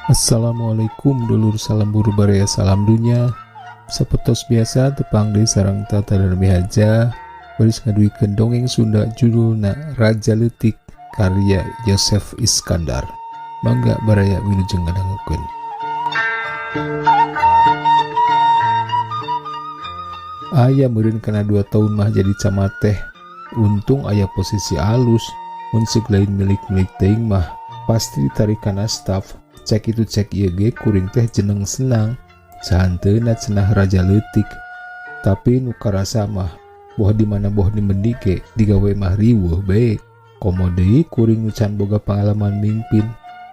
Assalamualaikum dulur, salam buru baraya, salam dunya. Sapertos biasa, tepang deui sareng Tata dan Miharja baris ngadugikeun dongeng Sunda, judulna Raja Leutik karya Yosef Iskandar. Mangga baraya, wilujeng ngadangukeun. Aya meureun kana 2 tahun mah jadi camat teh. Untung aya posisi alus. Mun ceuk lain milik-milik teuing mah pasti ditarik kana staf. Cek itu cek ieu ge kuring teh jeneng senang. Sahanteuna cenah raja leutik. Tapi nu karasa mah boh di mana boh di mendi ge digawe mah riweuh bae. Komo deui kuring nu can boga pangalaman mimpin.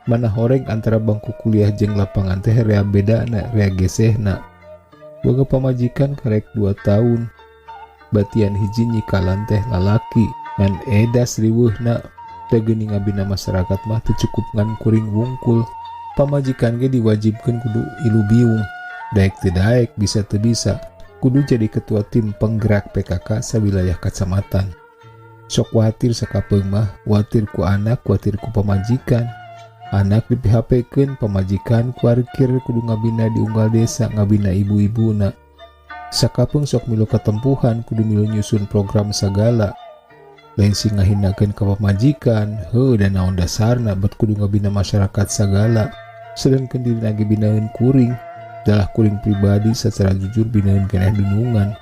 Mana horeng antara bangku kuliah jeung lapangan teh rea bedana, rea gesehna. Boga pamajikan karek 2 tahun. Batian hiji nyikalan teh lalaki ngan edas riweuhna. Teh geuning ngabina masyarakat mah teu cukup ngan kuring wungkul. Pamajikan ge diwajibkeun kudu ilu biung. Daek teu daek, bisa teu bisa, kudu jadi ketua tim penggerak PKK sawilayah kacamatan. Sok watir sakapeung mah, watir ku anak, watir ku pamajikan. Anak di PHP-keun, pamajikan kuarkir kudu ngabina di unggal desa, ngabina ibu-ibuna. Sakapeung sok milu katempuhan kudu milu nyusun program sagala. Lain sing ngahinakeun ka pamajikan, heuh da naon dasarna bet kudu ngabina masyarakat sagala. Sedangkeun dirina ge binaeun kuring, dalah kuring pribadi secara jujur binaeun keneh dunungan.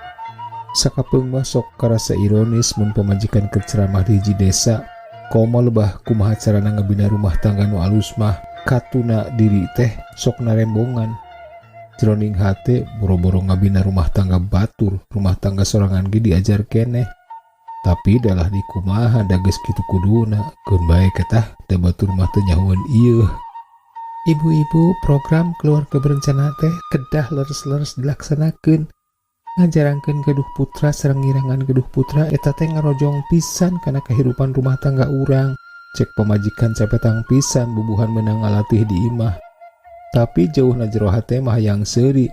Sakapeung mah sok karasa ironis mun pamajikan keur ceramah di hiji desa. Komo lebah kumaha carana ngabina rumah tangga nu alus mah katuna diri teh sok narembongan. Jroning hate boro-boro ngabina rumah tangga batur, rumah tangga sorangan ge diajar keneh. Tapi dalah di kumaha da geus kitu kuduna, keun bae ketah da batur mah teu nyahoeun ieu. Ibu-ibu, program keluarga berencana teh kedah leres-leres dilaksanakeun. Ngajarangkeun gaduh putra sareng ngirangan gaduh putra eta teh ngarojong pisan kana kahirupan rumah tangga urang. Cek pamajikan capetang pisan bubuhan meunang ngalatih di imah. Tapi jauhna jero hate mah hayang seuri.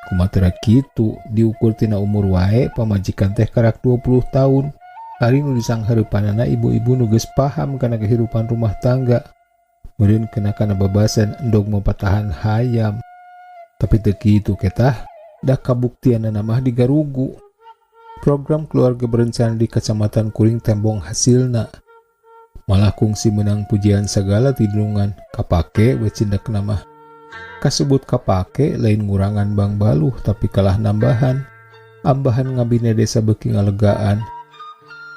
Kumaha kitu diukur tina umur wae pamajikan teh karak 20 tahun. Ari nu disangheurepanana ibu-ibu nu geus paham kana kehidupan rumah tangga. Meureun kena kana babasan endog mapatahan hayam. Tapi teu kitu ketah, dah kabuktianana mah digarugu. Program keluarga berencana di kecamatan kuring tembong hasilna. Malah kungsi menang pujian sagala ti dunungan, kapake we cindekna mah. Kasebut kapake lain ngurangan bang baluh tapi kalah nambahan. Ambahan ngabina desa beuki ngalegaan.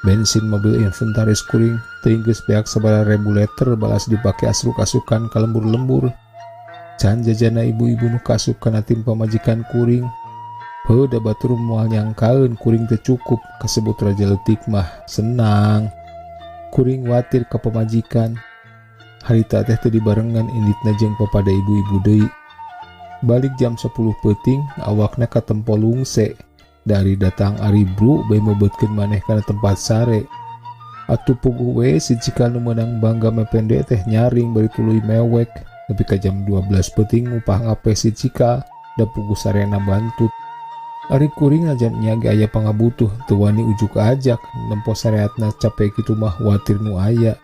Bensin mobil inventaris kuring teuing geus beak sabaraha ribu liter balas dipake asruk-asukan ka lembur-lembur. Can jajana ibu-ibu nu kaasup kana tim pamajikan kuring. Heuh da batur moal nyangkaeun kuring teu cukup kasebut raja leutik mah senang. Kuring watir ka pamajikan. Harita teh teu dibarengan inditna jeung papada ibu-ibu deui. Balik jam 10 peuting awakna katempo lungse. Dari datang ari bru bae meubeutkeun maneh kana tempat sare. Atuh puguh we si cikal nu meunang bangga mepende teh nyaring bari tuluy mewek. Nepi ka jam 12 peuting ngupah ngape si cikal da puguh sarena bantut. Ari kuring najan nya ge aya pangabutuh teu wani ujuk ajak nempo sareatna cape kitu mah watir nu aya.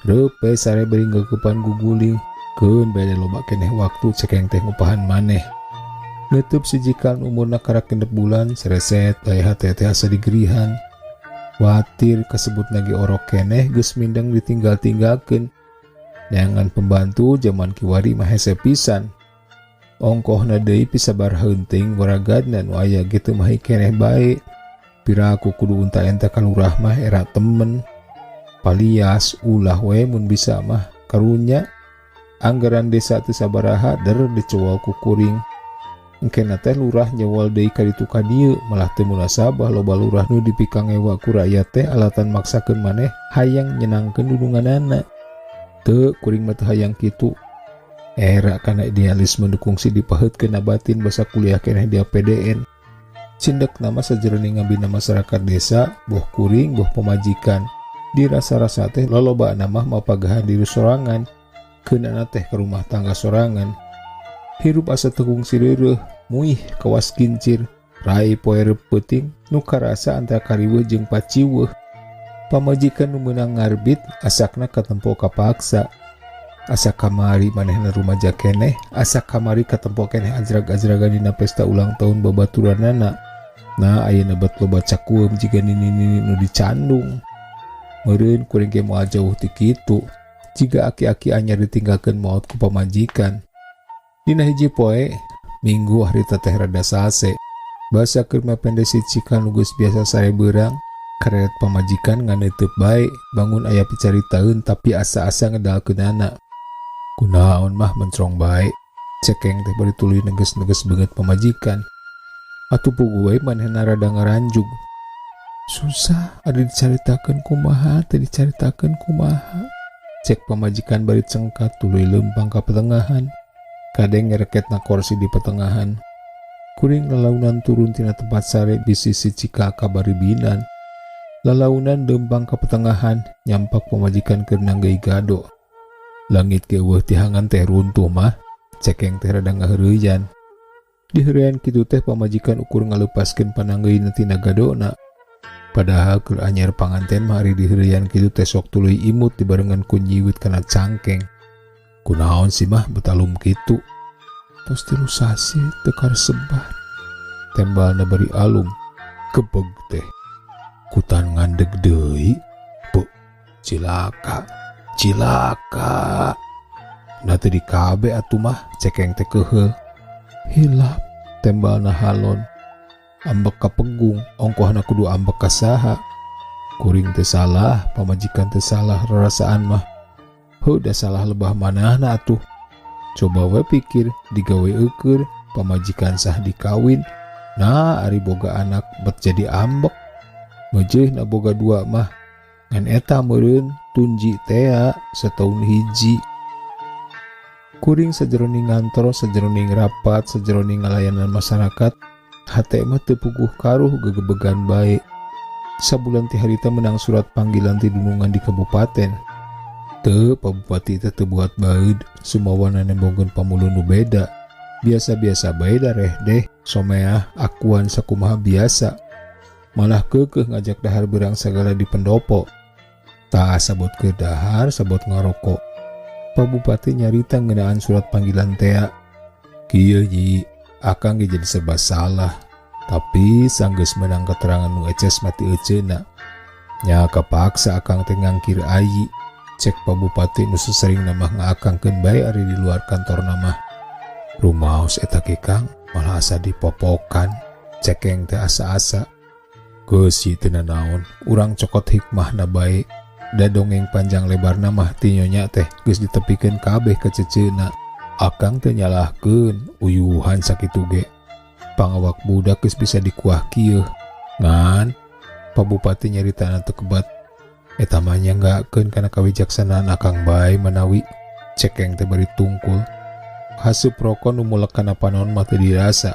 Reupe sare bari ngeukepan guguling. Keun bae loba keneh waktu cekeng teh ngupahan maneh. Neuteub si cikal umurna karak 6 bulan sereset bae hate teh asa digerihan. Watir kasebut lagi orok keneh geus mindeng ditinggal-tinggalkeun. Neangan pembantu zaman kiwari mah hese pisan. Ongkohna deui pisabaraha heunteuing waragadna nu aya ge teu mahi keneh bae. Piraku kudu unta-enta ka lurah mah era temen. Palias ulah we mun bisa mah karunya. Anggaran desa teu sabaraha der dicowol ku kuring. Engkena teh lurah nyewol deui ka ditu ka dieu malah teu munasabah loba lurah nu dipikangewa ku rakyat teh alatan maksakeun maneh hayang nyenangkeun dununganana. Teu kuring mah teu hayang kitu. Era kana idealisme nu kungsi dipaheutkeun batin basa kuliah keneh di APDN. Cindek nama sajroning ngabina masyarakat desa, boh kuring boh pamajikan. Dirasa-rasa teh lolobana mah mapagahan diri sorangan, keunana teh ke rumah tangga sorangan. Hirup asa teu kungsi reureuh, muih kawas kincir, rai poe peuting nu karasa antara kariweuh jeung paciweuh. Pamajikan nu meunang ngarbit asakna katempo kapaksa. Asa kamari manehna rumaja keneh, asa kamari katempo keneh ajrag-ajragan dina pesta ulang tahun babaturanana. Nah, ayeuna bet loba cakueum jiga nini-nini nu dicandung. Meureun kuring ge moal jauh ti kitu. Jiga aki-aki anyar ditinggalkeun maot ku pamajikan. Dina hiji poe, Minggu harita teh rada sase. Basa keur mapende si Cika nu geus biasa sare beurang, kareret pamajikan ngan neuteup bae, bangun aya picaritaeun tapi asa-asa ngedalkeunana. Kunaon mah mencrong bae, cekeng teh bari tuluy neges-neges beungeut pamajikan. Atuh puguh we manehna rada ngaranjug. Susah ari dicaritakeun kumaha teh dicaritakeun kumaha. Cek pamajikan bari cengkat tuluy leumpang ka petengahan. Kadeng ngereketna korsi di petengahan. Kuring lalaunan turun tina tempat sare bisi si Cika kabaribinan. Lalaunan leumpang ka petengahan nyampak pamajikan keur nanggeuy gado. Langit ge euweuh tihangan teh runtuh mah. Cekeng teh rada ngaheureuyan. Diheureyan kitu teh pamajikan ukur ngaleupaskeun pananggeuyna tina gadona. Padahal keur anyar panganten mah ari diheureyan kitu teh sok tuluy imut dibarengan ku nyiwit kana cangkeng. Kunaon sih mah betalum kitu. Tos 3 sasih teu kareseban. Tembalna bari alum. Gebeg teh. Kutan ngandeg deui. Beuh, cilaka. Cilaka. Na teu dikabe atuh mah cekeng teh keuheul. Hilap tembalna halon. Ambek ka pegung, ongkohna kudu ambek ka saha. Kuring teu salah, pamajikan teu salah rarasaan mah. Heuh da salah lebah manahna atuh. Coba we pikir digawe eukeur, pamajikan sah dikawin. Nah, ari boga anak bet jadi ambek. Meujeun na boga dua mah. Ngan eta meureun tunji tea sataun hiji. Kuring sajeroning ngantor, sajeroning rapat, sajeroning ngalayanan masyarakat, hate mah teu puguh karuh gegebegan bae. Sabulan ti harita menang surat panggilan ti dunungan di kabupaten. Teu, Pak Bupati teh teu buat baeud, sumawana nembongkeun pamulun nu beda. Biasa-biasa bae dareh deh, someah akuan sakumaha biasa. Malah keukeuh ngajak dahar beurang sagala di pendopo. Tah sabot keur dahar, sabot ngaroko. Pak Bupati nyarita ngeunaan surat panggilan tea. Kieu nyi, akang ge jadi serba salah. Tapi sanggeus menang keterangan nu eces mati euceuna. Nya kapaksa akang teh ngangkir ayi. Cek Pak Bupati nu sesering mah ngaakangkeun bae ari di luar kantor mah. Rumaos eta ge Kang, malah asa dipopokan. Cekeng teh asa-asa. Geus ieu teu nanaon, urang cokot hikmahna bae. Da dongeng panjang lebarna mah ti nyonya teh geus ditepikeun kabeh ka ceceuna. Akang teu nyalahkeun uyuhan sakitu ge. Pangawak budak geus bisa dikuah kieu. Ngan Pak Bupati nyaritana teu kebat. Eta mah nyanggakeun kana kawijaksanaan akang bae manawi. Cekeng teh bari tungkul. Haseup roko nu mulek kana panon mah teu dirasa.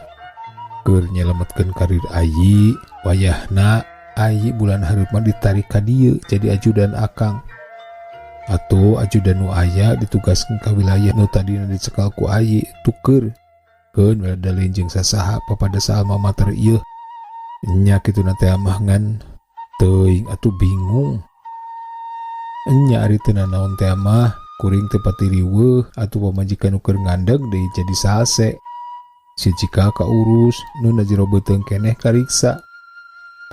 Keur nyelametkeun karir ayi, wayahna ayi bulan hareup mah ditarik ka dieu jadi ajudan akang. Atuh ajudan nu aya ditugaskeun ka wilayah nu tadina dicekal ku ayi tuker. Keun we da lain jeung sasaha papada alma mater ieu. Nya kituna teh mah ngan teuing atuh bingung. Nya ari teu nanaon teh mah kuring teu pati riweuh atuh pamajikan nu keur ngandeg deui jadi salse. Si Cika kaurus nu na jero beuteung keneh kariksa.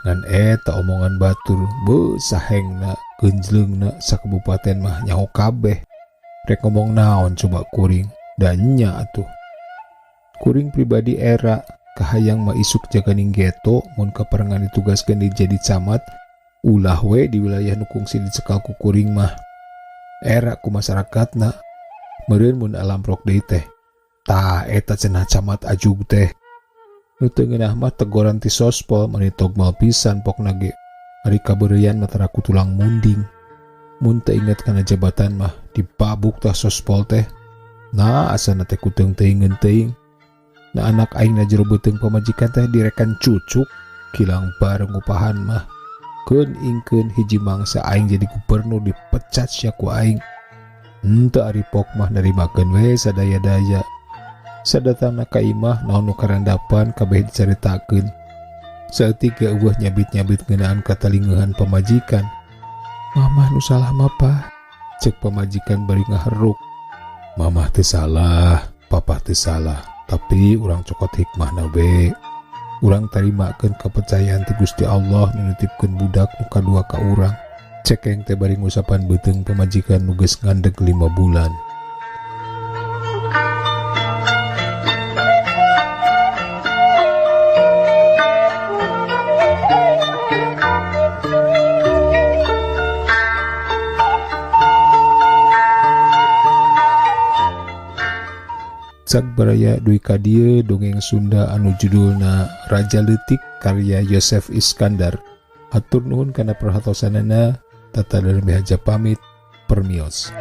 Ngan eta omongan batur beuh sahengna geunjleungna sakabupaten mah nyaho kabeh. Rek ngomong naon coba kuring da nya atuh. Kuring pribadi era kahayang mah isuk jaganing geto mun kaparengan ditugaskeun di jadi camat ulah we di wilayah nu kungsi dicekal ku kuring mah. Era ku masyarakatna meureun mun alamprok deui teh. Tah eta cenah camat ajug teh. Nu teu ngeunah mah tegoran ti sospol mani togmal pisan pokna ge. Ari kabeureuyan mah tara ku tulang munding. Mun teu inget kana jabatan mah dibabuk tah sospol teh. Nah asana teh kuteung teuingeun teuing. Nah anak aing na jero beuteung pamajikan teh direkan cucuk kilang bareng upahan mah. Keun ingkeun hiji mangsa aing jadi gubernur dipecat sia ku aing. Henteu ari pok mah narimakeun we sadaya-daya. Sadatangna ka imah naon nu karandapan kabeh dicaritakeun. Saeutik ge eueuh nyabit-nyabit ngeunaan katalingehan pamajikan. Mamah nu salah mah pah, cek pamajikan bari ngaheruk. Mamah teu salah, papah teu salah, tapi urang cokot hikmahna we. Urang tarimakeun kepercayaan ti Gusti Allah nu nitipkeun budak nu kadua ka urang. Cekeng teh bari ngusapan beuteung pamajikan nu geus ngandeg 5 bulan. Cak baraya dugi ka dieu dongeng Sunda anu judulna Raja Leutik karya Yosef Iskandar. Hatur nuhun kana perhatosanana, Tata Darmi Haja pamit, permios.